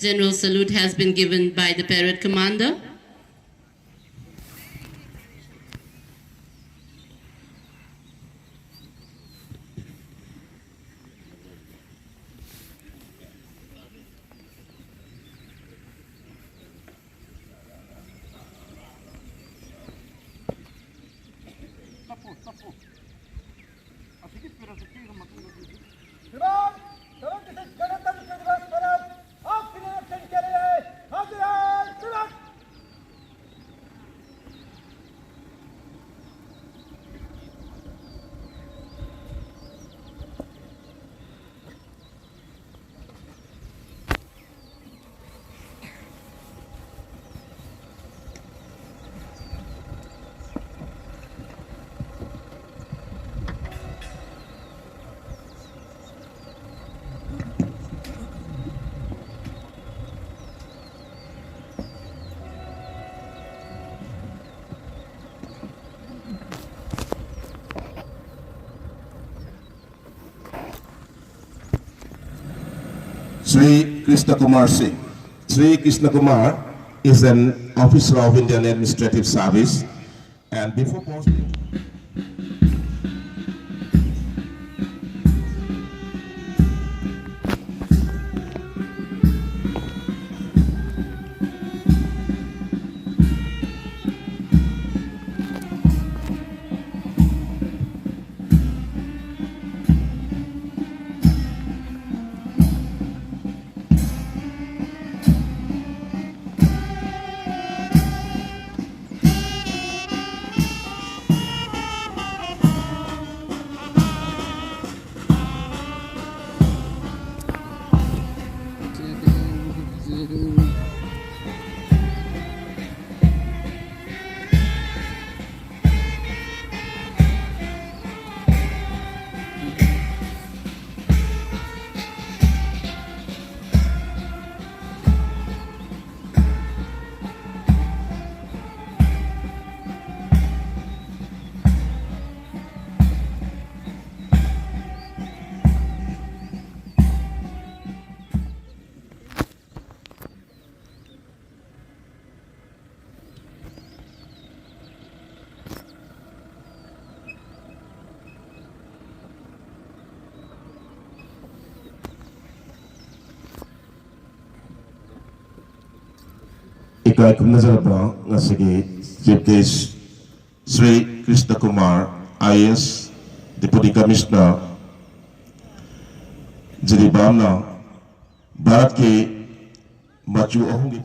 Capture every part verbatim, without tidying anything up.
General salute has been given by the parade commander. Sir, seventy six ꯒꯅꯇꯟꯇ꯭ꯔ ꯗꯤꯕꯁ parade ꯑꯥꯞꯀꯤ ꯅꯤꯔꯤꯛꯁꯟ ꯀꯦ ꯂꯤꯌꯦ ꯍꯥꯖꯤꯔ ꯍꯥꯏ, sir. Sri Krishna Kumar Singh. Sri Krishna Kumar is an officer of Indian Administrative Service and before posting ꯏꯀꯥꯏ ꯈꯨꯝꯅꯖꯔꯕ ꯉꯁꯤꯒꯤ Chief Guest Shri Krishna Kumar, I A S, Deputy Commissioner, ꯖꯤꯔꯤꯕꯥꯝꯅ ꯚꯥꯔꯠꯀꯤ ꯃꯆꯨ ꯑꯍꯨꯝꯒꯤ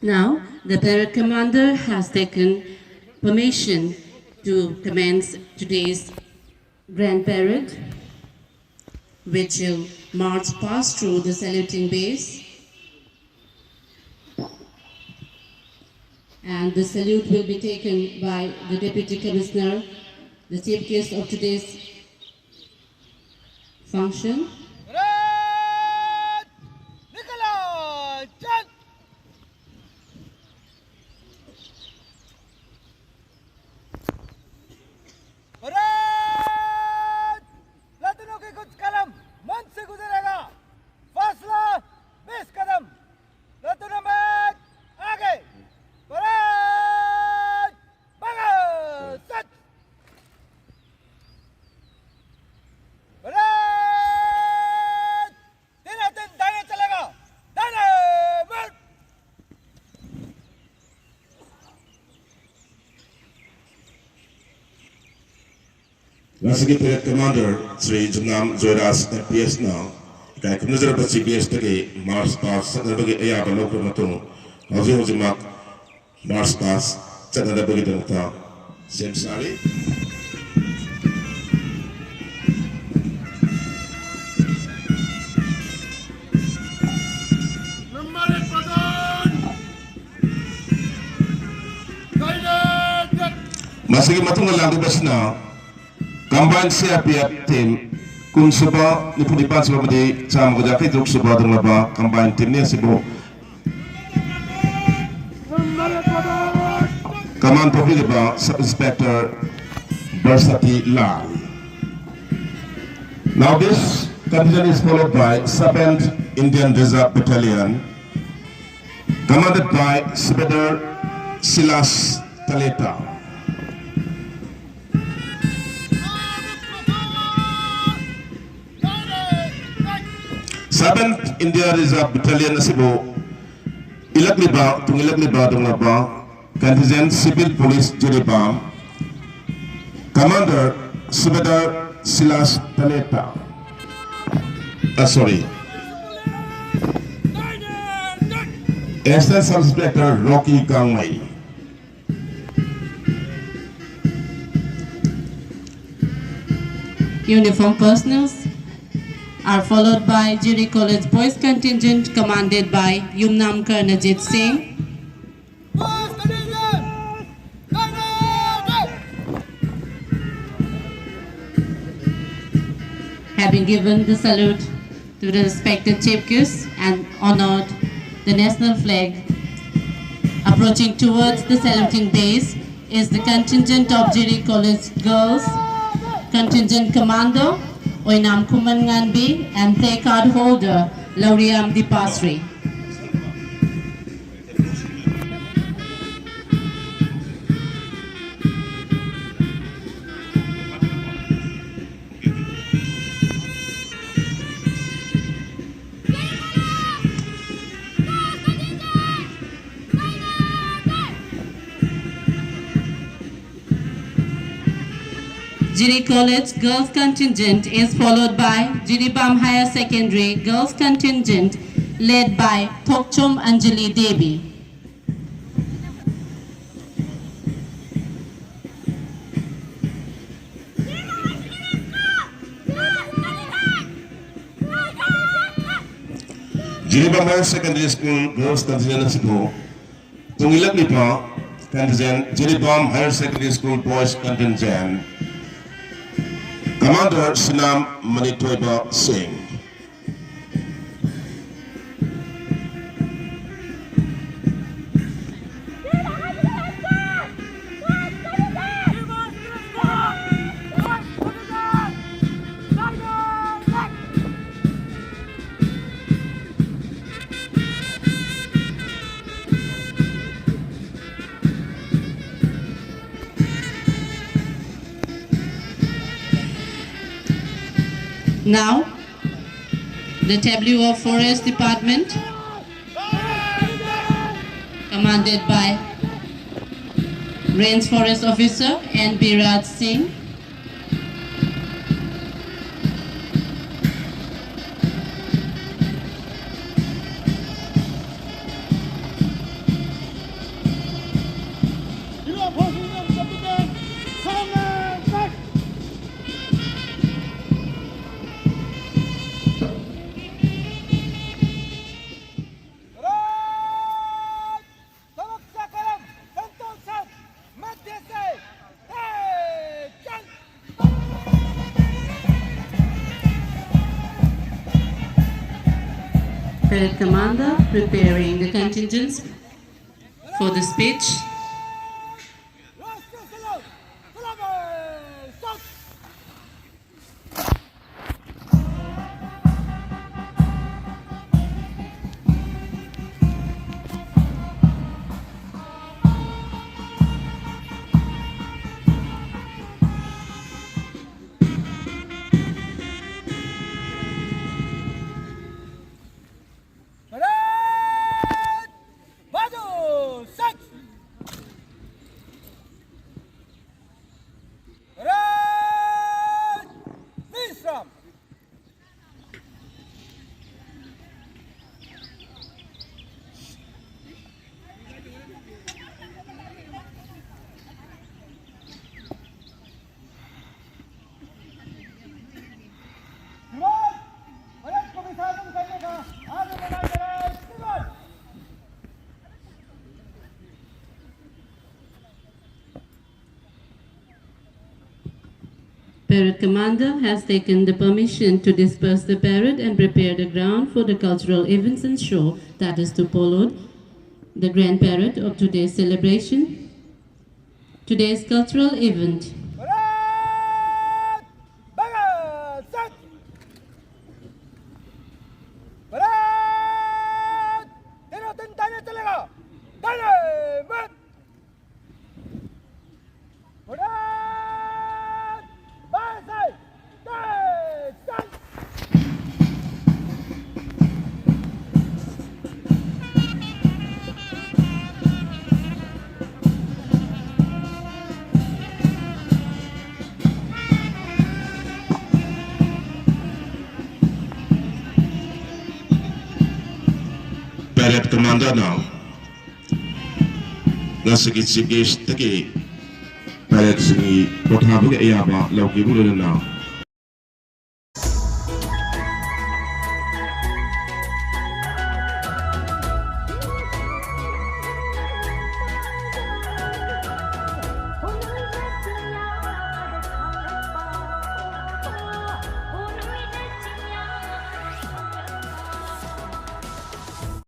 Now, the parade commander has taken permission to commence today's grand parade, which will march past through the saluting base. And the salute will be taken by the Deputy Commissioner, the chief guest of today's function. ꯑꯁꯤꯒꯤ parade commander Shri ꯖꯨꯝꯅꯥꯝ Joyraj I P ꯑꯦꯁꯅ ꯏꯀꯥꯏ ꯈꯨꯝꯅꯖꯔꯕ C B ꯑꯦꯁꯇꯒꯤ march past ꯆꯠꯅꯕꯒꯤ ꯑꯌꯥꯕ ꯂꯧꯈ꯭ꯔ ꯃꯇꯨꯡ, ꯍꯧꯖꯤꯛ ꯍꯧꯖꯤꯛꯃꯛ march past ꯆꯠꯅꯅꯕꯒꯤꯗꯃꯛꯇ ꯁꯦꯝ ꯁꯥꯔꯤ꯫ ꯃꯁꯤꯒꯤ ꯃꯇꯨꯡꯗ ꯂꯥꯛꯂꯤꯕꯁꯤꯅ combined C R P F team ꯀꯨꯟ ꯁꯨꯕ, ꯅꯤꯐꯨ ꯅꯤꯄꯥꯟ ꯁꯨꯕ ꯑꯃꯗꯤ ꯆꯥꯝꯃꯒ ꯌꯥꯡꯈꯩ ꯇꯔꯨꯛ ꯁꯨꯕ ꯑꯗꯨꯒꯨꯝꯂꯕ combined teamꯅꯤ꯫ ꯑꯁꯤꯕꯨ command ꯇꯧꯕꯤꯔꯤꯕ Sub Inspector ꯕꯔꯁꯇꯤ Lal. Now this contingent is followed by seventh Indian Reserve Battalion, commanded by Subedar Silas Taleta. Seventh India Reserve Battalion ꯑꯁꯤꯕꯨ ꯏꯜꯂꯛꯂꯤꯕ, ꯇꯨꯡ ꯏꯜꯂꯛꯂꯤꯕ ꯑꯗꯨꯒꯨꯝꯂꯕ contingent Civil Police Jiribam, Commander Subedar Silas Taleta, ah, sorry, Assistant Sub Inspector Rocky Kangmai. Uniform personnel are followed by Jiri College Boys contingent commanded by Yumnam Karnajit Singh. Having given the salute to the respected chief guests and honored the national flag, approaching towards the saluting base is the contingent of Jiri College Girls contingent commander Oinam Kuman Nganbi and play card holder Lauriam Dipasri. Jiri College girls contingent is followed by Jiribam Higher Secondary girls contingent led by Thokchom Anjali Devi. Jiribam Higher Secondary School girls contingent asibu. Tungilak nipa contingent, Jiribam Higher Secondary School boys contingent. Commander Sinam Manitoiba Singh. Now, the W O Forest Department, commanded by Range Forest Officer N Biraj Singh. Parade commander preparing the contingents for the speech. Parade commander has taken the permission to disperse the parade and prepare the ground for the cultural events and show that is to follow the grand parade of today's celebration. Today's cultural event. Parade! Baga! Set! Parade! तेरा दिन दाने चलेगा। दाने मत। Parade! बाएं से दाएं! चल! Parade commander ꯅ ꯉꯁꯤꯒꯤ chief guest ꯇꯒꯤ parade ꯁꯤꯡꯒꯤ ꯄꯣꯊꯥꯕꯒꯤ ꯑꯌꯥꯕ ꯂꯧꯈꯤꯕ ꯂꯣꯏꯅꯅ